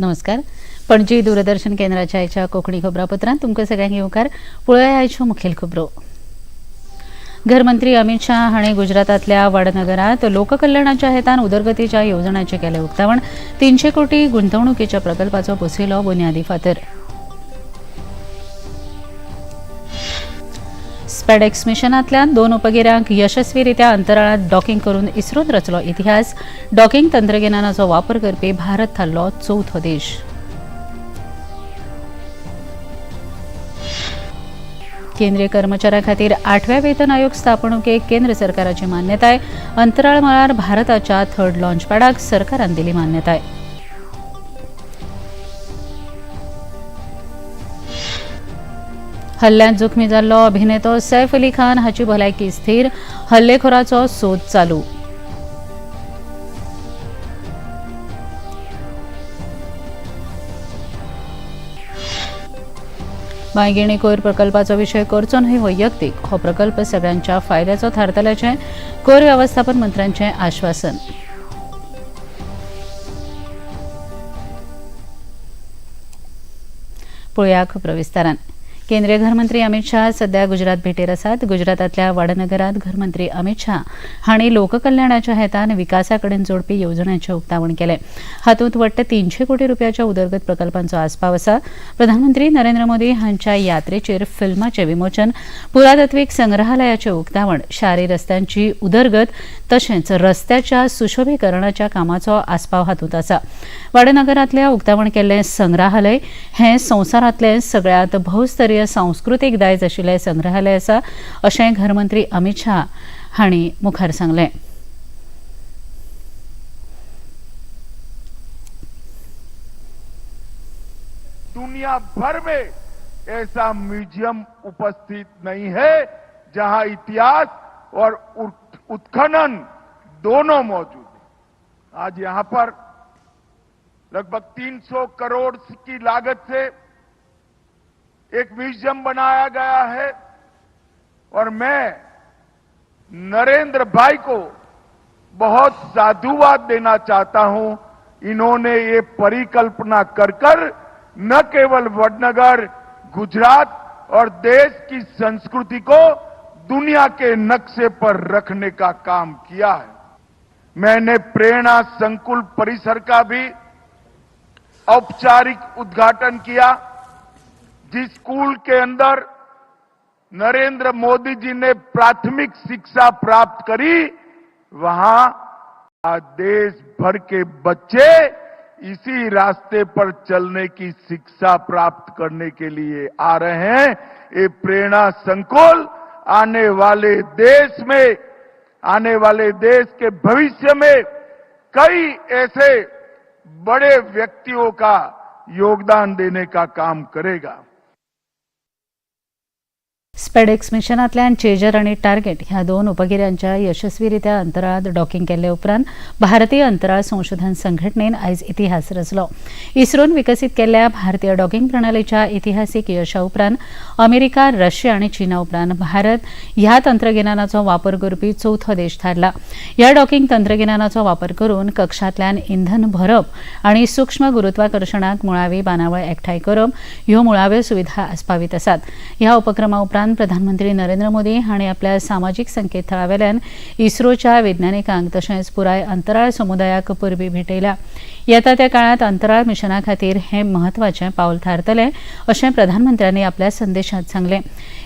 नमस्कार. पणजी दूरदर्शन केंद्राच्या आयच्या कोंकणी खबरापत्रांत तुमकां सगळ्यांक येवकार. पळोवया आयच्यो मुखेल खबरो. घरमंत्री अमित शाह हांणी गुजरातांतल्या वडनगरात लोककल्याणाच्या हेतान उदरगतीच्या येवजण्यांचें केलें उक्तावण. 300 कोटी गुंतवणुकीच्या प्रकल्पाचो बसयलो बुन्यादी फातर. स्पेडेक्स मिशनांतल्यान 2 उपगिऱ्यांक यशस्वीरित्या अंतराळांत डॉकिंग करून इस्रोन रचलो इतिहास. डॉकिंग तंत्रगिन्यानाचो वापर करपी भारत थारलो चवथो देश. केंद्रीय कर्मचाऱ्यां खातीर 8व्या वेतन आयोग स्थापणुकेक केंद्र सरकाराची मान्यताय. अंतराळ मळार भारताच्या थर्ड लॉन्च पॅडाक सरकारान दिली मान्यताय. हल्ल्यांत जखमी जाल्लो अभिनेतो सैफ अली खान हाची भलायकी स्थिर. हल्लेखोराचो सोद चालू. बांयगिणी कोयर प्रकल्पाचो विशय करचो न्हय वैयक्तीक. हो प्रकल्प सगळ्यांच्या फायद्याचो थारतल्याचें कोयर वेवस्थापन मंत्र्यांचें आश्वासन. पळोवया खबरो विस्तारान. केंद्रीय घरमंत्री अमित शाह सध्या गुजरात भेटेर आसात. गुजरातांतल्या वडनगरात घरमंत्री अमित शाह हांणी लोककल्याणाच्या हेतान विकासा कडेन जोडपी येवजण्यांचें उक्तावण केलें. हातूंत वट्ट 300 कोटी रुपयाच्या उदरगत प्रकल्पांचो आस्पाव आसा. प्रधानमंत्री नरेंद्र मोदी हांच्या यात्रेचेर फिल्माचें विमोचन, पुरातत्वीक संग्रहालयाचें उक्तावण, शारी रस्त्यांची उदरगत तशेंच रस्त्याच्या सुशोभीकरणाच्या कामाचो आस्पाव हातूंत आसा. वडनगरांतल्या उक्तावण केल्लें संग्रहालय हें संवसारांतलें सगळ्यांत भोवस्तरीय सांस्कृतीक दायज आशिल्लें संग्रहालय आसा अशें घरमंत्री अमित शाह हांणी मुखार सांगलें. दुनिया भर में ऐसा म्यूजियम उपस्थित नहीं है जहां इतिहास और उत्खनन दोनों मौजूद है. आज यहां पर लगभग 300 करोड़ की लागत से एक म्यूजियम बनाया गया है और मैं नरेंद्र भाई को बहुत साधुवाद देना चाहता हूं. इन्होंने ये परिकल्पना कर कर न केवल वडनगर, गुजरात और देश की संस्कृति को दुनिया के नक्शे पर रखने का काम किया है. मैंने प्रेरणा संकुल परिसर का भी औपचारिक उद्घाटन किया, जिस स्कूल के अंदर नरेंद्र मोदी जी ने प्राथमिक शिक्षा प्राप्त करी, वहां आज देश भर के बच्चे इसी रास्ते पर चलने की शिक्षा प्राप्त करने के लिए आ रहे हैं. ये प्रेरणा संकुल आने वाले देश में, आने वाले देश के भविष्य में कई ऐसे बड़े व्यक्तियों का योगदान देने का काम करेगा. स्पेडेक्स मिशनांतल्यान चेजर आनी टार्गेट ह्या 2 उपगिऱ्यांच्या यशस्वीरित्या अंतराळांत डॉकिंग केल्ले उपरांत भारतीय अंतराळ संशोधन संघटनेन आयज इतिहास रचलो. इस्रोन विकसीत केल्ल्या भारतीय डॉकिंग प्रणालीच्या इतिहासीक यशा उपरांत अमेरिका, रशिया आनी चीना उपरांत भारत ह्या तंत्रगिन्यानाचो वापर करपी चवथो देश थारला. ह्या डॉकिंग तंत्रगिन्यानाचो वापर करून कक्षांतल्यान इंधन भरप आनी सूक्ष्म गुरुत्वाकर्शणाक मुळावी बांदावळ एकठांय करप ह्यो मुळाव्यो सुविधा आस्पावीत आसात. ह्या उपक्रमा उपरांत प्रधानमंत्री नरेंद्र मोदी हांणी आपल्या सामाजीक संकेतथळावेल्यान इस्रोच्या वैज्ञानिकांक तशेंच पुराय अंतराळ समुदायाक परबी भेटयल्या. येता त्या काळांत अंतराळ मिशना खातीर हें म्हत्वाचें पावल थारतलें अशें प्रधानमंत्र्यांनी आपल्या संदेशांत सांगलें.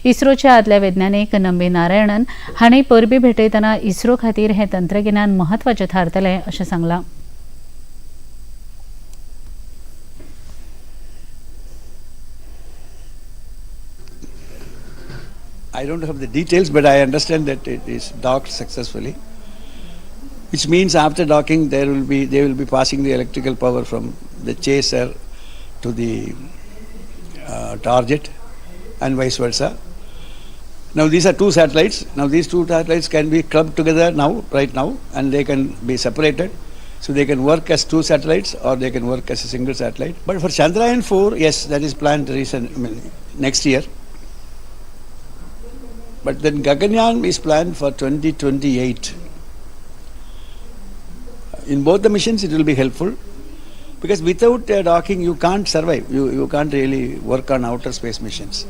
इस्रोच्या आदल्या वैज्ञानीक नंबी नारायणन हांणी परबी भेटयतना इस्रो खातीर हें तंत्रगिन्यान म्हत्वाचें थारतलें अशें सांगलां. I don't have the details, but I understand that it is docked successfully, which means after docking they will be passing the electrical power from the chaser to the target and vice versa. Now these are 2 satellites. Now these 2 satellites can be clubbed together now, right now, and they can be separated. So they can work as 2 satellites or they can work as a single satellite. But for Chandrayaan 4, yes, that is planned next year. But then Gaganyaan is planned for 2028. In both the missions, it will be helpful. Because without docking, you can't survive. You can't really work on outer space missions.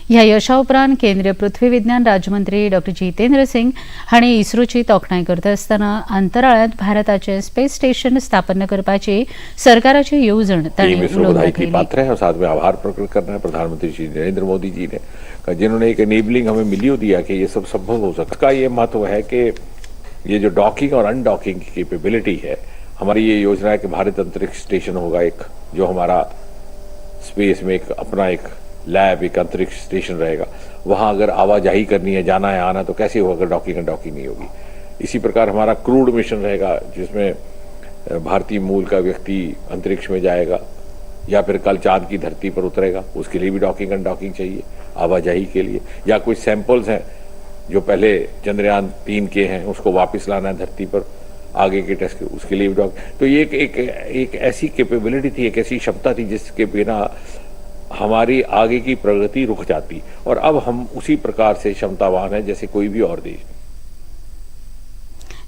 ह्या यशा उपरांत केंद्रीय पृथ्वी विज्ञान राज्यमंत्री डॉ जितेंद्र सिंग हांणी इस्रोची तोखणाय करता आसतना अंतराळांत भारताचें स्पेस स्टेशन स्थापन करपाची सरकाराची येवजण तांणी उलोवन दाखयली. पात्र है और साथ में आभार प्रकट करना है प्रधानमंत्री श्री नरेंद्र मोदी जी ने, जिन्होंने एक एनेबलिंग हमें मिली दिया कि ये सब संभव हो सका। इसका ये महत्व है कि ये जो डॉकिंग और अनडॉकिंग की कैपेबिलिटी है, हमारी ये योजना है कि भारत अंतरिक्ष स्टेशन होगा एक, जो हमारा स्पेस में एक अपना एक लैब, एक अंतरिक्ष स्टेशन रहेगा। वहाँ अगर आवाजाही करनी है, जाना है आना, तो कैसे होगा अगर डॉकिंग एंड डॉकिंग नहीं होगी। इसी प्रकार हमारा क्रूड मिशन रहेगा जिसमें भारतीय मूल का व्यक्ति अंतरिक्ष में जाएगा या फिर कल चांद की धरती पर उतरेगा, उसके लिए भी डॉकिंग एंड डॉकिंग चाहिए आवाजाही के लिए। या कुछ सैंपल्स हैं जो पहले चंद्रयान 3 के हैं, उसको वापस लाना है धरती पर आगे के टेस्ट के, उसके लिए भी डॉक। तो ये एक एक एक ऐसी कैपेबिलिटी थी, एक ऐसी क्षमता थी जिसके बिना हमारी आगे की प्रगति रुक जाती, और अब हम उसी प्रकार से क्षमतावान हैं जैसे कोई भी और देश।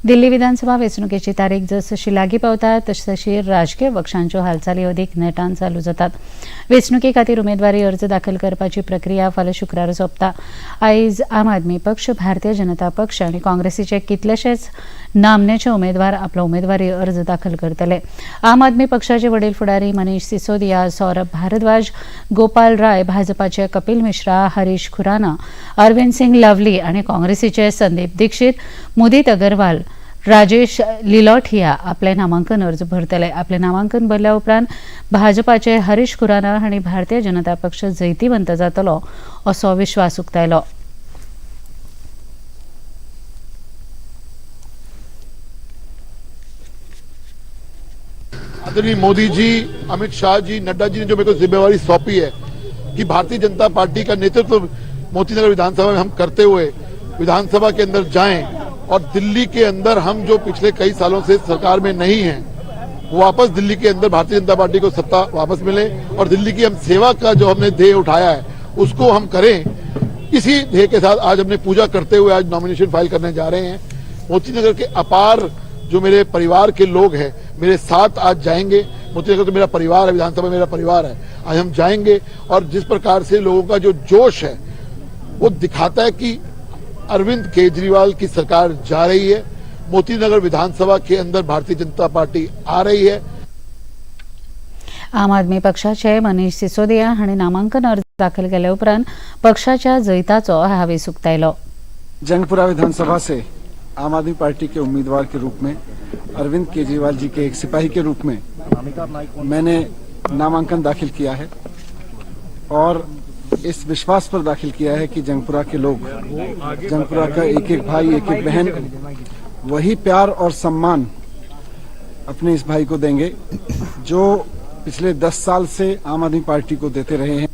दिल्ली विधानसभा वेंचणुकेची तारीख जसजशी लागीं पावता तशी राजकीय पक्षांच्यो हालचाली अदीक नेटान चालू जातात। वेंचणुके खातीर उमेदवारी अर्ज दाखल करपाची प्रक्रिया फाल्यां शुक्रार सोंपता। आयज आम आदमी पक्ष, भारतीय जनता पक्ष आनी काँग्रेसीचे कितलेशेच नामनेचे उमेदवार आपलो उमेदवारी अर्ज दाखल करतले। आम आदमी पक्षाचे वडील फुडारी मनीष सिसोदिया, सौरभ भारद्वाज, गोपाल राय, भाजपाचे कपिल मिश्रा, हरीश खुराना, अरविंद सिंग लवली आनी काँग्रेसीचे संदीप दीक्षित, मुदित अगरवाल, राजेश लिलोठिया आपले नामांकन अर्ज भरतले। आपले नामांकन भरल्या उपरांत भाजपाचे हरीश खुराना हांणी भारतीय जनता पक्ष जैतिवंत जातलो असो विश्वास उक्तायलो। आदरणीय मोदी जी, अमित शाह जी, नड्डा जी ने जो मेरे को जिम्मेवारी सौंपी है कि भारतीय जनता पार्टी का नेतृत्व मोतीनगर विधानसभा में हम करते हुए विधानसभा के अंदर जाएं और दिल्ली के अंदर हम जो पिछले कई सालों से सरकार में नहीं हैं, वापस दिल्ली के अंदर भारतीय जनता पार्टी को सत्ता वापस मिले और दिल्ली की हम सेवा का जो हमने ध्येय उठाया है उसको हम करें। इसी ध्येय के साथ आज हमने पूजा करते हुए आज नॉमिनेशन फाइल करने जा रहे हैं। मोतीनगर के अपार जो मेरे परिवार के लोग हैं मेरे साथ आज जाएंगे। मोतीनगर तो मेरा परिवार है, विधानसभा मेरा परिवार है। आज हम जाएंगे और जिस प्रकार से लोगों का जो जोश है वो दिखाता है कि अरविंद केजरीवाल की सरकार जा रही है, मोतीनगर विधानसभा के अंदर भारतीय जनता पार्टी आ रही है। आम आदमी पक्षाचे मनीष सिसोदिया हांणी नामांकन अर्ज दाखल केले उपरांत पक्षाच्या जैताचो हावेस उक्तायलो। जंगपुरा विधानसभा से आम आदमी पार्टी के उम्मीदवार के रूप में अरविंद केजरीवाल जी के एक सिपाही के रूप में मैंने नामांकन दाखिल किया है और इस विश्वास पर दाखिल किया है कि जंगपुरा के लोग, जंगपुरा का एक एक भाई, एक एक बहन वही प्यार और सम्मान अपने इस भाई को देंगे जो पिछले 10 साल से आम आदमी पार्टी को देते रहे हैं।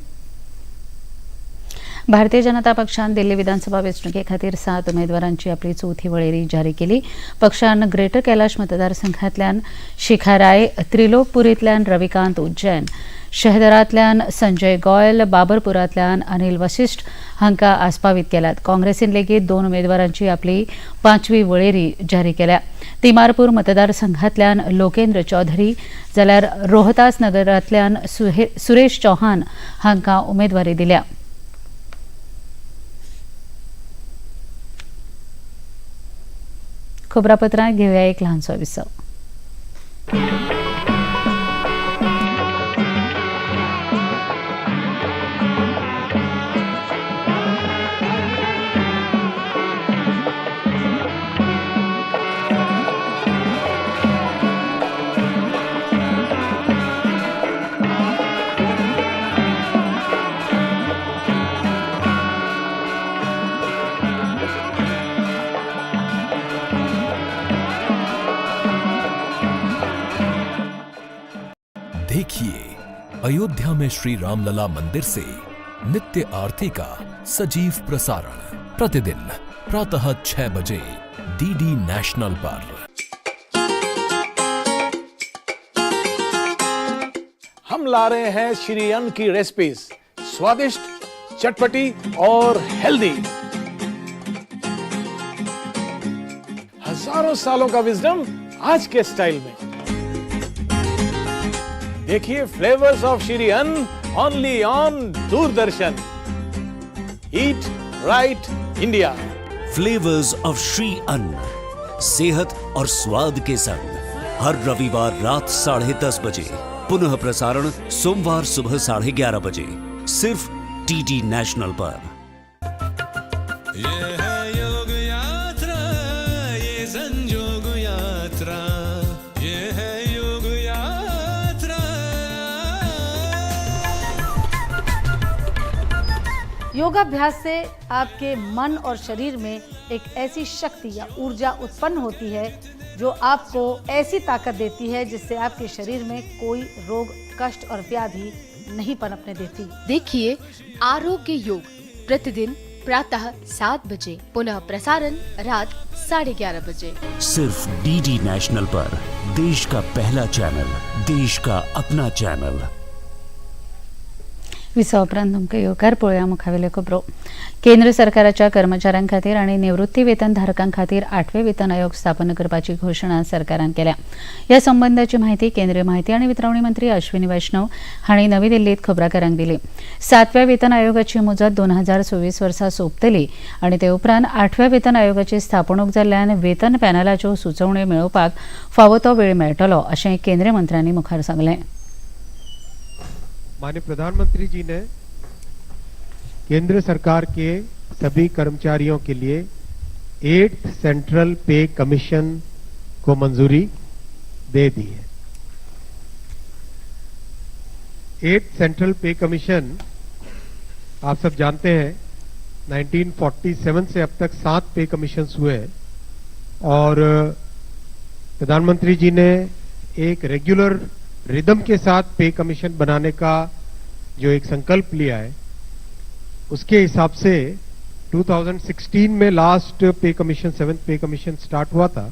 भारतीय जनता पक्षान दिल्ली विधानसभा वेंचणुके खातीर 7 उमेदवारांची आपली चौथी वळेरी जारी केली। पक्षान ग्रेटर कैलाश मतदारसंघातल्यान शिखा राय, त्रिलोकपुरींतल्यान रविकांत उज्जैन, शहदरांतल्यान संजय गोयल, बाबरपुरांतल्यान अनिल वशिष्ठ हांकां आस्पावीत केल्यात। काँग्रेसीन लेगीत 2 उमेदवारांची आपली 5वी वळेरी जारी केल्या। तिमारपूर मतदारसंघातल्यान लोकेंद्र चौधरी जाल्यार रोहतास नगरांतल्यान सुरेश चौहान हांकां उमेदवारी दिल्या। खबरापत्रां घेवया एक ल्हानसो विसव। देखिए अयोध्या में श्री रामलला मंदिर से नित्य आरती का सजीव प्रसारण प्रतिदिन प्रातः 6 बजे डीडी नेशनल पर। हम ला रहे हैं श्री अन्न की रेसिपीज, स्वादिष्ट, चटपटी और हेल्दी। हजारों सालों का विजडम आज के स्टाइल में। देखिए flavours of Shri Anna only on Doordarshan. Eat right India. Flavours of Shri Anna, सेहत और स्वाद के संग, हर रविवार रात 10:30 बजे, पुनः प्रसारण सोमवार सुबह 11:30 बजे, सिर्फ डीडी नेशनल पर। ये है योग यात्रा, ये संजोग यात्रा, ये है योग यात्रा। योगाभ्यास से आपके मन और शरीर में एक ऐसी शक्ति या ऊर्जा उत्पन्न होती है जो आपको ऐसी ताकत देती है जिससे आपके शरीर में कोई रोग, कष्ट और व्याधि नहीं पनपने देती। देखिए आरोग्य योग प्रतिदिन प्रातः 7 बजे, पुनः प्रसारण रात 11:30 बजे, सिर्फ डीडी नेशनल पर, देश का पहला चैनल, देश का अपना चैनल। विसा उपरांत तुमकां येवकार. पळोवया मुखावेल्यो खबरो. केंद्र सरकाराच्या कर्मचाऱ्यां खातीर आनी निवृत्ती वेतन धारकां खातीर 8वें वेतन आयोग स्थापन करपाची घोशणा सरकारान केल्या. ह्या संबंदाची म्हायती केंद्रीय म्हायती आनी वितरावणी मंत्री अश्विनी वैष्णव हांणी नवी दिल्लीत खबराकारांक दिली. 7व्या वेतन आयोगाची मुजत 2024 वर्सा सोंपतली आनी ते उपरांत 8व्या वेतन आयोगाची स्थापणूक जाल्ल्यान वेतन पॅनलाच्यो सुचोवण्यो मेळोवपाक फावो तो वेळ मेळटलो अशें केंद्रीय मंत्र्यांनी मुखार सांगलें. माननीय प्रधानमंत्री जी ने केंद्र सरकार के सभी कर्मचारियों के लिए 8th central पे कमीशन को मंजूरी दे दी है। 8th central पे कमीशन आप सब जानते हैं 1947 से अब तक 7 पे कमीशंस हुए हैं और प्रधानमंत्री जी ने एक रेगुलर रिदम के साथ पे कमीशन बनाने का जो एक संकल्प लिया है उसके हिसाब से 2016 में last pay commission, 7th pay commission start हुआ था,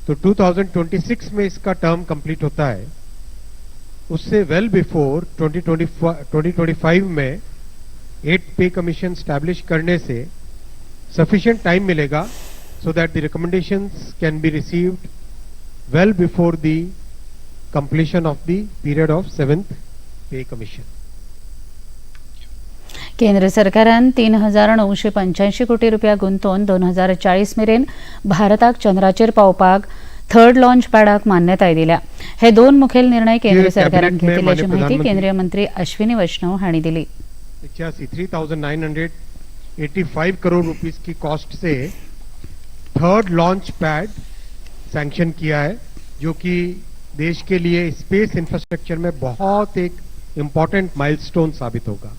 तो 2026 में इसका टर्म कंप्लीट होता है। उससे वेल बिफोर 2025 में 8th पे कमीशन स्टैब्लिश करने से सफिशिएंट टाइम मिलेगा so that the recommendations can be received well before the completion of the period of 7th pay commission. केंद्र सरकारान 3,985 कोटी रुपया गुंतोवन 2040 मेरेन भारताक चंद्राचेर पावपाक थर्ड लॉन्च पॅडाक मान्यताय दिल्या. हे दोन मुखेल निर्णय केंद्र सरकारान घेतिल्ल्याची माहिती केंद्रीय मंत्री अश्विनी वैष्णव हांणी दिली. 83,985 करोड़ रुपीस की कॉस्ट से थर्ड लॉन्च पैड सैंक्शन किया है, जो कि देश के लिए स्पेस इंफ्रास्ट्रक्चर में बहुत एक इम्पॉर्टेंट माइलस्टोन साबित होगा।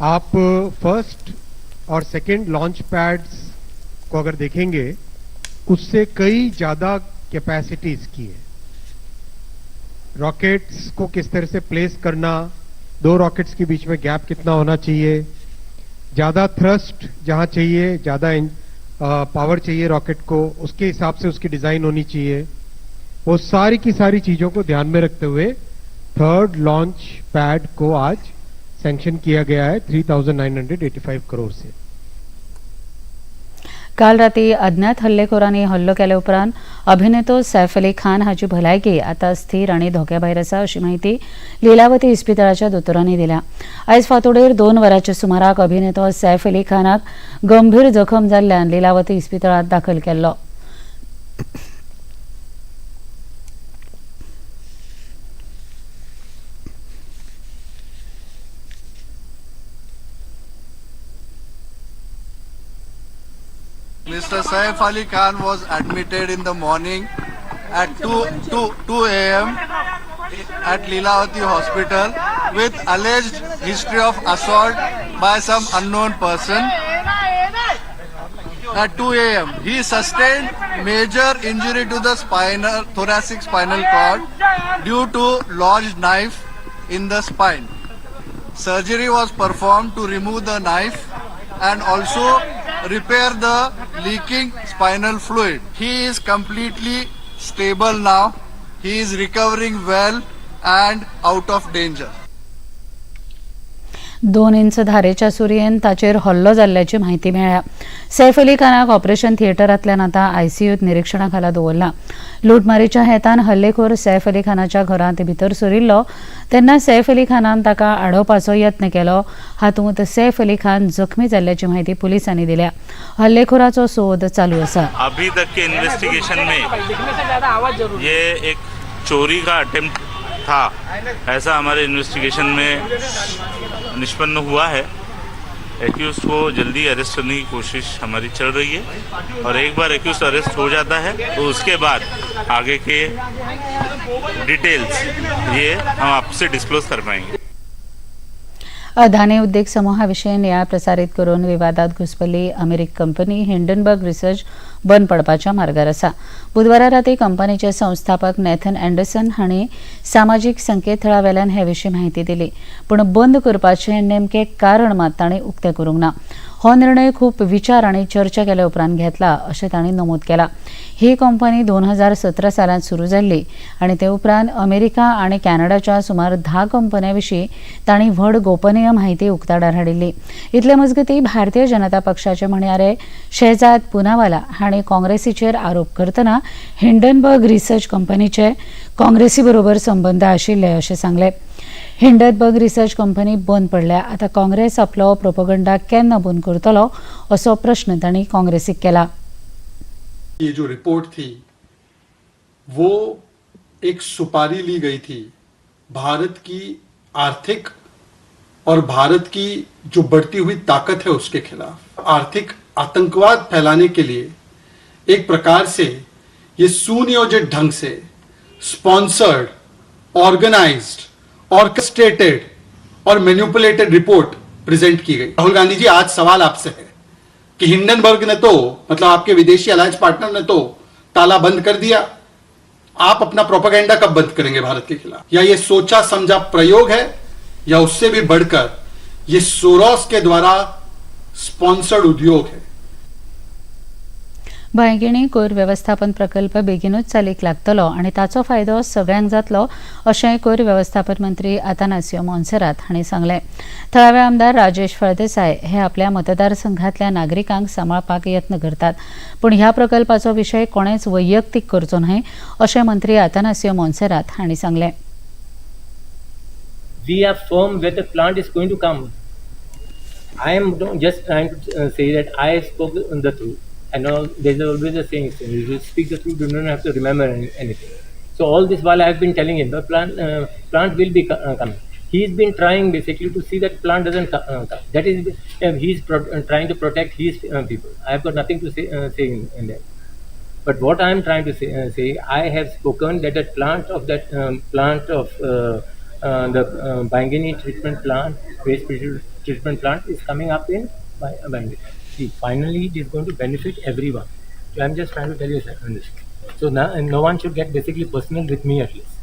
आप फर्स्ट और सेकंड लॉन्च पैड्स को अगर देखेंगे उससे कई ज़्यादा कैपेसिटी इसकी है। रॉकेट्स को किस तरह से प्लेस करना, 2 रॉकेट्स के बीच में गैप कितना होना चाहिए, ज़्यादा थ्रस्ट जहाँ चाहिए, ज़्यादा पावर चाहिए रॉकेट को, उसके हिसाब से उसकी डिज़ाइन होनी चाहिए। वो सारी की सारी चीज़ों को ध्यान में रखते हुए थर्ड लॉन्च पैड को आज सैंक्शन किया गया है 3,985 करोड़ से। काल राती अज्ञात हल्लेखोरांनी हल्लो केले उपरांत अभिनेतो सैफ अली खान हाची भलायकी आतां स्थिर आनी धोक्या भायर आसा अशी माहिती लीलावती इस्पितळाच्या दोतोरांनी दिल्या. आयज फांतोडेर 2 वरांच्या सुमाराक अभिनेतो सैफ अली खानाक गंभीर जखम जाल्ल्यान लीलावती इस्पितळांत दाखल केल्लो. Mr. Saif Ali Khan was admitted in the morning at 2 a.m. at Lilavati Hospital with alleged history of assault by some unknown person. At 2 a.m. he sustained major injury to the thoracic spinal cord due to lodged knife in the spine. Surgery was performed to remove the knife and also repair the leaking spinal fluid. He is completely stable now. He is recovering well and out of danger. 2 inch धारेच्या सुरयेन ताचेर हल्लो जाल्ल्याची म्हायती मेळ्ळ्या. Saif Ali खानाक operation थिएटरांतल्यान आतां आयसीयूत निरिक्षणा खाला दवरला. लुटमारीच्या हेतान हल्लेखोर सैफ अली खानाच्या घरांत भितर सरिल्लो तेन्ना सैफ अली खानान ताका आडोवपाचो यत्न केलो. हातूंत सैफ अली खान जखमी जाल्ल्याची म्हायती पुलिसांनी दिल्या. हल्लेखोराचो सोद चालू आसा. अभी तक के इन्वेस्टिगेशन में ये एक चोरी का अटेम्प्ट था, ऐसा हमारे इन्वेस्टिगेशन में निष्पन्न हुआ है. एक्यूज को जल्दी अरेस्ट करने की कोशिश हमारी चल रही है और एक बार एक्यूज अरेस्ट हो जाता है तो उसके बाद आगे के डिटेल्स ये हम आपसे डिस्क्लोज कर पाएंगे. अदानी उद्योग समूहाविशीं नियाळ प्रसारीत करून विवादात घुसपल्ली अमेरिक कंपनी हिंडनबर्ग रिसर्च बंद पडपाच्या मार्गार आसा. बुधवारा राती कंपनीचे संस्थापक नॅथन अँडरसन हांणी सामाजीक संकेतथळावेल्यान हे विशीं म्हायती दिली, पूण बंद करपाचें नेमकें कारण मात तांणी उक्तें करूंक ना. हो निर्णय खूब विचार आनी चर्चा केल्या उपरांत घेतला अशें तांणी नमूद केलां. ही कंपनी 2017 सालांत सुरू जाल्ली आनी ते उपरांत अमेरिका आनी कॅनडाच्या सुमार 10 कंपन्यां विशीं तांणी व्हड गोपनीय म्हायती उक्ताडार हाडिल्ली. इतले मजगतीं भारतीय जनता पक्षाचे म्हणयारे शेजाद पुनावाला हांणी काँग्रेसीचेर आरोप करतना हिंडनबर्ग रिसर्च कंपनीचे काँग्रेसी बरोबर संबंद आशिल्ले अशें सांगलें. हिंडनबर्ग रिसर्च कंपनी बंद पडल्या, आतां काँग्रेस आपलो प्रोपोगंडा केन्ना बंद करतलो असो प्रश्न तांणी काँग्रेसीक केला. ये जो रिपोर्ट थी वो एक सुपारी ली गई थी भारत की आर्थिक और भारत की जो बढ़ती हुई ताकत है उसके खिलाफ, आर्थिक आतंकवाद फैलाने के लिए एक प्रकार से ये सुनियोजित ढंग से स्पॉन्सर्ड, ऑर्गेनाइज्ड, ऑर्केस्ट्रेटेड और मैनिपुलेटेड रिपोर्ट प्रेजेंट की गई. राहुल गांधी जी, आज सवाल आपसे है कि हिंडनबर्ग ने तो, मतलब आपके विदेशी अलायंस पार्टनर ने तो ताला बंद कर दिया, आप अपना प्रोपेगेंडा कब बंद करेंगे भारत के खिलाफ? या ये सोचा समझा प्रयोग है या उससे भी बढ़कर ये सोरोस के द्वारा स्पॉन्सर्ड उद्योग है? बांयगिणी कोयर वेवस्थापन प्रकल्प बेगीनूच चालीक लागतलो आनी ताचो फायदो सगळ्यांक जातलो अशें कोयर वेवस्थापन मंत्री आतानासियो मोन्सेरात हांणी सांगलें. थळावे आमदार राजेश फळदेसाय हे आपल्या मतदारसंघातल्या नागरिकांक सांबाळपाक यत्न करतात, पूण ह्या प्रकल्पाचो विशय कोणेच वैयक्तीक करचो न्हय अशें मंत्री आतानासियो मोन्सेरात हांणी सांगलें. We are firm where the plant is going to come. I am just trying to say that I spoke the truth. And all, there's always a saying, you speak the truth, you don't have to remember anything. So all this while I have been telling him, the plant will be coming. He's been trying basically to see that plant doesn't come. That is, he's trying to protect his people. I have got nothing to say, in that. But what I am trying to say, I have spoken that the plant of that the Baingini treatment plant, waste treatment plant is coming up in Baingini. See, finally it is going to benefit everyone. So I'm just trying to tell you this. So now, no one should get basically personal with me at least.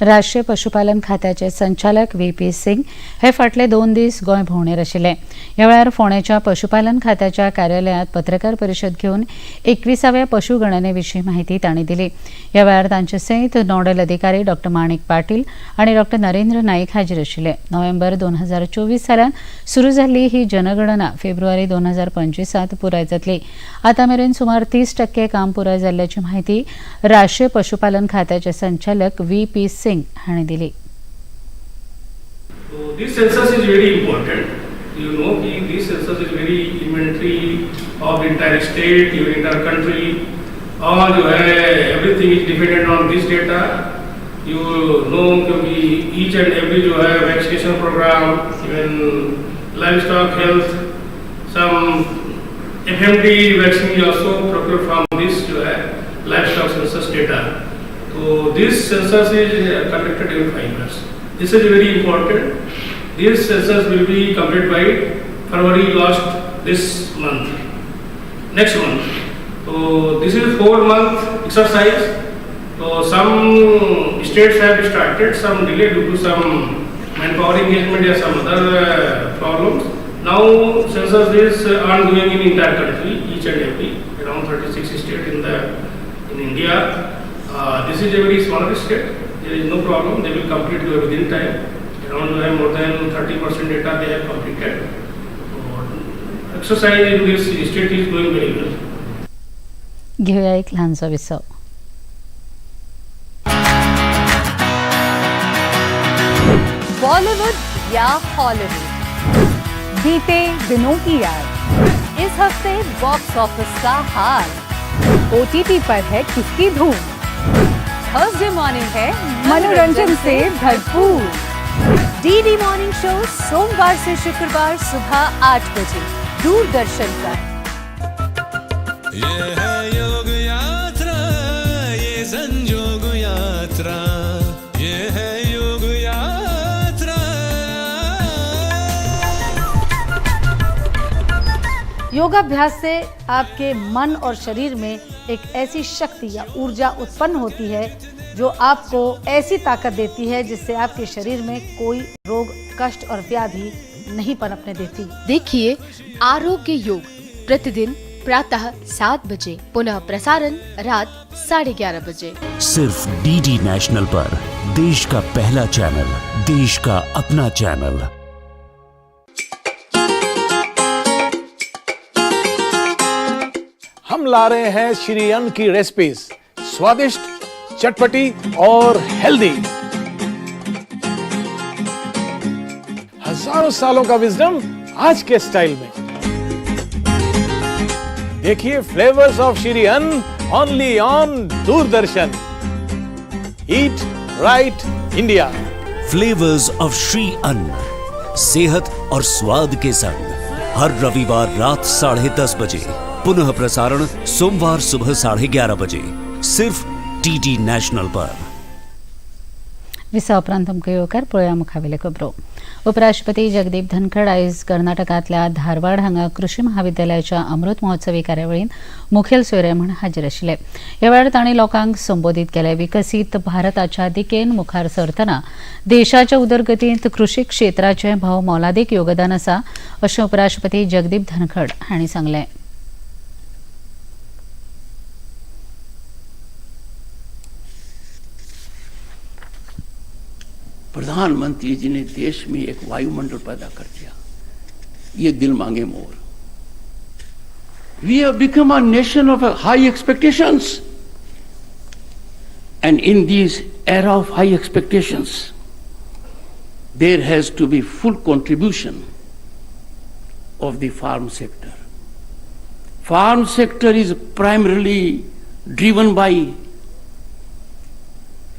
राष्ट्रीय पशुपालन खात्याचे संचालक V P Singh हे फाटले 2 दीस गोंय भोंवडेर आशिल्ले. ह्या वेळार फोंडेच्या पशुपालन खात्याच्या कार्यालयांत पत्रकार परिशद घेवन 21व्या पशुगणने विशीं म्हायती तांणी दिली. ह्या वेळार तांचे सयत नोडल अधिकारी डॉ माणिक पाटील आनी डॉ नरेंद्र नाईक हाजीर आशिल्ले. नोव्हेंबर 2024 सालांत सुरू जाल्ली ही जनगणना फेब्रुवारी 2025 पुराय जातली. आतां मेरेन सुमार 30% काम पुराय जाल्ल्याची म्हायती राष्ट्रीय पशुपालन खात्याचे संचालक व्ही पी सिंग हांणी दिली. So this census is very important. You know कि this census is very inventory of entire state, your entire country. और जो है everything is dependent on this data. You know क्योंकि each and every जो है vaccination program, even livestock health, some FMD vaccine is also procured from this जो है livestock census data. So this census is conducted every 5 years. This is very important. This census will be completed by February last this month, next month. So this is 4-month exercise. So some states have started, some delay due to some manpower engagement or some other problems. Now census is ongoing in entire country, each and every, around 36 states in India. This is a very smaller state. There is no problem. They will complete within time. Around जो है more than 30% data they have completed. Exercise in this state is going very well. घेऊया एक ल्हानसो विसव. बॉलीवुड या Hollywood, बीते दिनों की याद, इस हफ्ते बॉक्स ऑफिस का हाल, ओटीटी पर है किसकी धूम, थर्सडे मॉर्निंग है मनोरंजन से भरपूर। डीडी मॉर्निंग शो सोमवार से शुक्रवार सुबह 8 बजे दूरदर्शन पर। ये है योग यात्रा, ये संजोग यात्रा, ये है योग यात्रा। योगाभ्यास से आपके मन और शरीर में एक ऐसी शक्ति या ऊर्जा उत्पन्न होती है जो आपको ऐसी ताकत देती है जिससे आपके शरीर में कोई रोग, कष्ट और व्याधि नहीं पनपने देती। देखिए आरोग्य योग प्रतिदिन प्रातः 7 बजे, पुनः प्रसारण रात 11:30 बजे, सिर्फ डीडी नेशनल पर। देश का पहला चैनल, देश का अपना चैनल। हम ला रहे हैं श्री अन्न की रेसिपीज, स्वादिष्ट, चटपटी और हेल्दी। हजारों सालों का विजडम आज के स्टाइल में। देखिए flavours of Shri Anna only on Doordarshan. Eat right India. Flavours of Shri Anna, सेहत और स्वाद के संग, हर रविवार रात 10:30 बजे, पुनः प्रसारण सोमवार सुबह 11:30 बजे, सिर्फ डीडी नेशनल पर। विसा उपरांत तुमकां येवकार पळोवया मुखावेले खबरो. उपराष्ट्रपती जगदीप धनखड आयज कर्नाटकांतल्या धारवाड हांगा कृषी महाविद्यालयाच्या अमृत महोत्सवी कार्यावळीन मुखेल सोयरे म्हूण हाजीर आशिल्ले. ह्या वेळार तांणी लोकांक संबोधीत केले. विकसीत भारताच्या दिकेन मुखार सरतना देशाच्या उदरगतींत कृषी क्षेत्राचें भोव मोलादीक योगदान आसा अशें उपराष्ट्रपती जगदीप धनखड हांणी सांगलें. प्रधानमंत्री जी ने देश में एक वायुमंडल पैदा कर दिया, ये दिल मांगे मोर। We have become a nation of high expectations, and in this era of high expectations there has to be full contribution of the farm sector. Farm sector is primarily driven by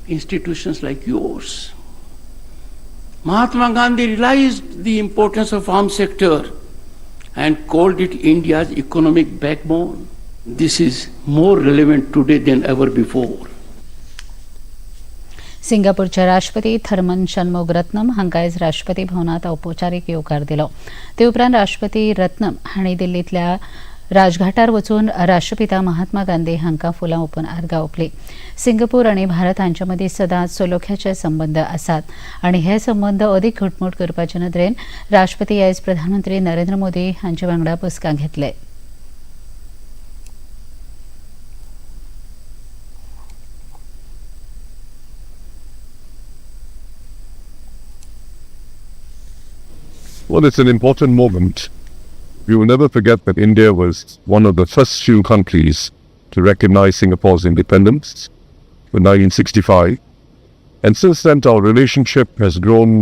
institutions like yours. Mahatma Gandhi realized the importance of farm sector and called it India's economic backbone. This is more relevant today than ever before. सिंगापूरचे राष्ट्रपती Thurman शनमुग Ratnam हांकां आयज राष्ट्रपती भवनांत औपचारीक येवकार दिलो. ते उपरांत राष्ट्रपती रत्नम हांणी दिल्लींतल्या राजघाटार वचून राष्ट्रपिता महात्मा गांधी हांकां फुलां ओंपून आर्गां ओंपली. सिंगापूर आनी भारत हांचे मदीं सदांच सलोख्याचे संबंद आसात आनी हे संबंद अदीक घटमूट करपाचे नदरेन राष्ट्रपती आयज प्रधानमंत्री नरेंद्र मोदी हांचे वांगडा बसका घेतले. Well, it's an important moment. We will never forget that India was one of the first few countries to recognize Singapore's independence in 1965. And since then, our relationship has grown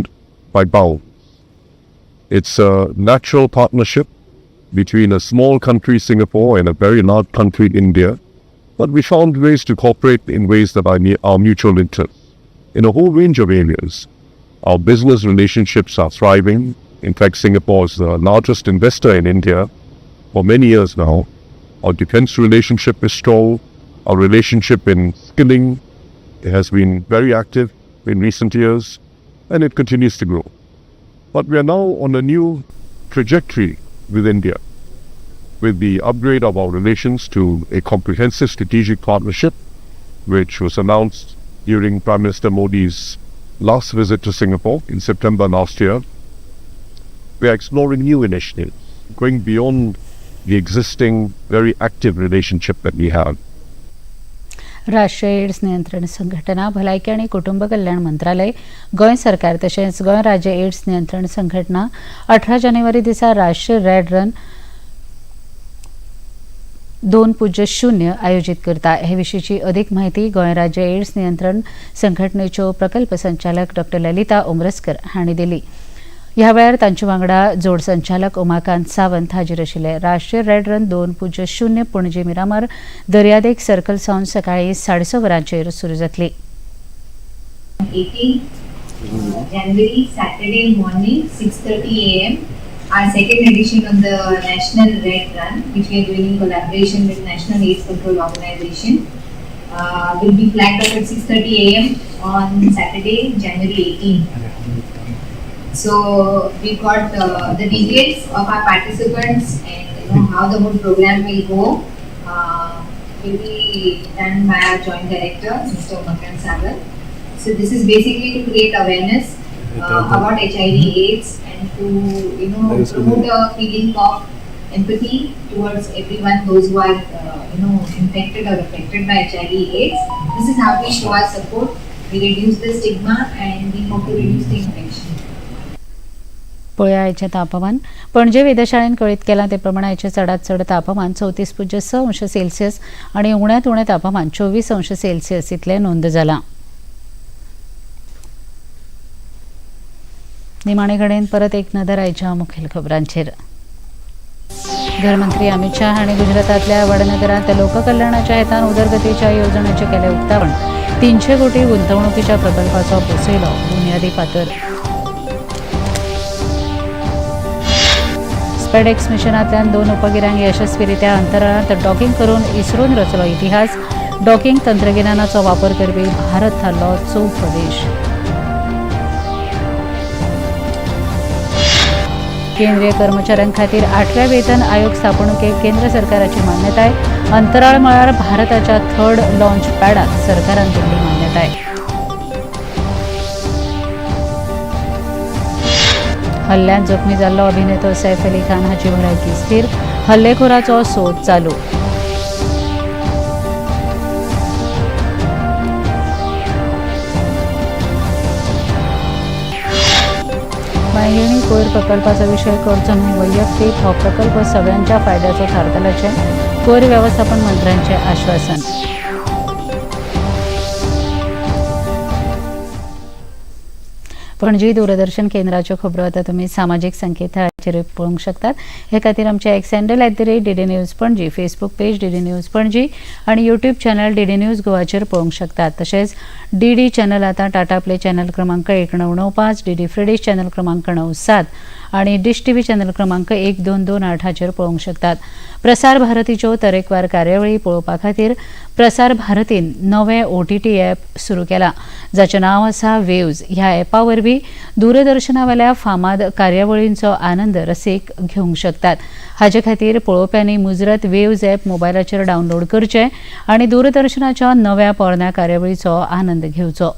by bounds. It's a natural partnership between a small country, Singapore, and a very large country, India. But we found ways to cooperate in ways that are our mutual interests in a whole range of areas. Our business relationships are thriving. In fact, Singapore is the largest investor in India for many years now. Our defense relationship is strong. Our relationship in skilling has been very active in recent years, and it continues to grow. But we are now on a new trajectory with India, with the upgrade of our relations to a comprehensive strategic partnership, which was announced during Prime Minister Modi's last visit to Singapore in September last year. We are exploring new initiatives, going beyond the existing very active relationship that we have. राष्ट्रीय AIDS नियंत्रण संघटना, भलायकी आनी कुटुंब कल्याण मंत्रालय, गोंय सरकार तशेंच गोंय राज्य एड्स नियंत्रण संघटना 18 जानेवारी दिसा राष्ट्रीय रॅट रन 2.0 आयोजित करता. हे विशींची अधिक माहिती गोंय राज्य एड्स नियंत्रण संघटनेच्यो प्रकल्प संचालक डॉ ललिता उमरस्कर हांणी दिली. ह्या वेळार तांचे वांगडा जोड संचालक उमाकांत सावंत हाजीर आशिल्ले. राष्ट्रीय रॅट रन 2.0 पणजी मिरामार दर्यादेग सर्कल सावन सकाळी 6:30 वरांचेर सुरू जातली. 18 January Saturday morning 6:30 a.m. our second edition of the National Red Run, which we are doing in collaboration with National AIDS Control Organization, will be flagged off at 6:30 a.m. on Saturday, January 18. So we got the details of our participants and you know how the whole program will go will be done by our joint director, Mr. Umakant Sagar. So this is basically to create awareness about HIV/AIDS and to promote a feeling of empathy towards everyone, those who are infected or affected by HIV/AIDS. This is how we show our support. We reduce the stigma and we hope to reduce the infection. पळोवया आयचें तापमान. पणजे वेधशाळेन कळीत केलां ते प्रमाण आयचें चडांत चड तापमान 34.6 अंश सेल्सियस आनी उण्यांत उणें तापमान 24 अंश सेल्सियस इतलें नोंद जालां. निमाणे कडेन परत एक नदर आयच्या मुखेल खबरांचेर. घरमंत्री अमित शाह हांणी गुजरातांतल्या वडनगरांत लोककल्याणाच्या हेतान उदरगतीच्या येवजण्याचें केलें उक्तावण. 300 कोटी गुंतवणुकीच्या प्रकल्पाचो बसयलो बुन्यादी फातर. स्पेडेक्स मिशनांतल्यान 2 उपगिऱ्यांक यशस्वीरित्या अंतराळांत डॉकिंग करून इस्रोन रचलो इतिहास. डॉकिंग तंत्रगिन्यानाचो वापर करपी भारत थारलो चवथो देश. केंद्रीय कर्मचाऱ्यां खातीर 8व्या वेतन आयोग स्थापणुकेक केंद्र सरकाराची मान्यताय. अंतराळ मळार भारताच्या थर्ड लॉन्च पॅडाक सरकारान दिल्ली मान्यताय. हल्ल्यांत जखमी जाल्लो अभिनेतो सैफ अली खान हाची भलायकी स्थिर. हल्लेखोराचो सोद चालू. वांयगिणी कोयर प्रकल्पाचो विशय करचो न्हय वैयक्तीक, हो प्रकल्प सगळ्यांच्या फायद्याचो थारतल्याचें कोयर वेवस्थापन मंत्र्यांचें आश्वासन. पणजी दूरदर्शन केंद्राच्यो खबरो आतां तुमी सामाजीक संकेतथळाचेर पळोवंक शकतात. हे खातीर आमचे X handle @DD News Panaji, Facebook page DD News Panaji आनी यूट्यूब चॅनल डीडी न्यूज गोवाचेर पळोवंक शकतात. तशेंच डीडी चॅनल आतां टाटा प्ले चॅनल क्रमांक 1995, डीडी फ्री चॅनल क्रमांक 97 आनी डिश टीव्ही चॅनल क्रमांक 1228 हाचेर पळोवंक शकतात. प्रसार भारतीच्यो तरेकवार कार्यावळी पळोवपा खातीर प्रसार भारतीन नवें OTT app सुरू केलां, जाचें नांव आसा वेव्ज. ह्या ॲपा वरवीं दूरदर्शनावेल्या फामाद कार्यावळींचो आनंद रसीक घेवंक शकतात. हाचे खातीर पळोवप्यांनी मुजरत वेव्ज ॲप मोबायलाचेर डावनलोड करचें आनी दूरदर्शनाच्या नव्या पोरण्या कार्यावळीचो आनंद घेवचो.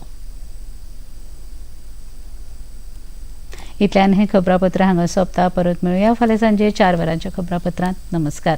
इतल्यान हें खबरापत्र हांगा सोंपता. परत मेळुया फाल्यां सांजे 4 वरांच्या खबरापत्रांत. नमस्कार.